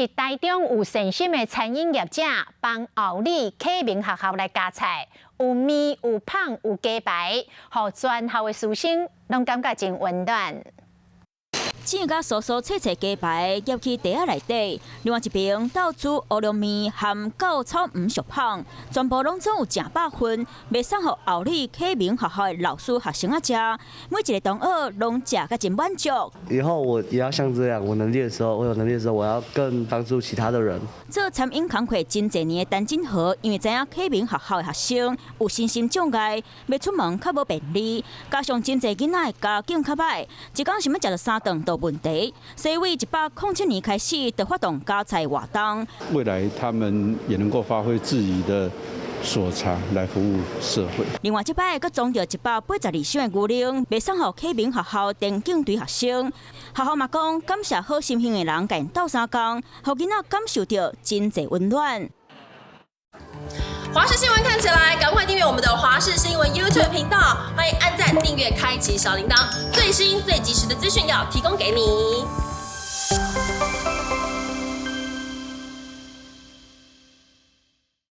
是台中有善心的餐飲業者幫后里啟明學校來加菜，有麵有麭有雞排，予全校的師生攏感覺真溫暖。煎甲酥酥脆脆雞排夾去袋仔內底，另外一邊斗煮烏龍麵含夠草黃熟麭，全部攏總有成百份，欲送予后里啟明學校的老師學生仔食，每一個同學攏食甲真滿足。以後我也要像這樣，我能力的時候，我有能力的時候，我要更幫助其他的人。做餐飲工課真濟年的陳振豪，因為知影啟明學校的學生有身心障礙，欲出門較無便利，加上真濟囡仔的家境較䆀，一工想欲食著三頓都問題，所以為107年開始就發動加菜活動。未來他們也能夠發揮自己的所長來服務社會。另外，這擺閣裝著182箱的牛奶，欲送予啟明學校田徑隊學生。學校嘛講，感謝好心胸的人共𪜶鬥相共，予囡仔感受著真濟溫暖。華視新聞看起來，趕快訂閱我們的華視新聞 YouTube 頻道，歡迎按讚、訂閱、開啟小鈴鐺，最新最及時的資訊要提供給你。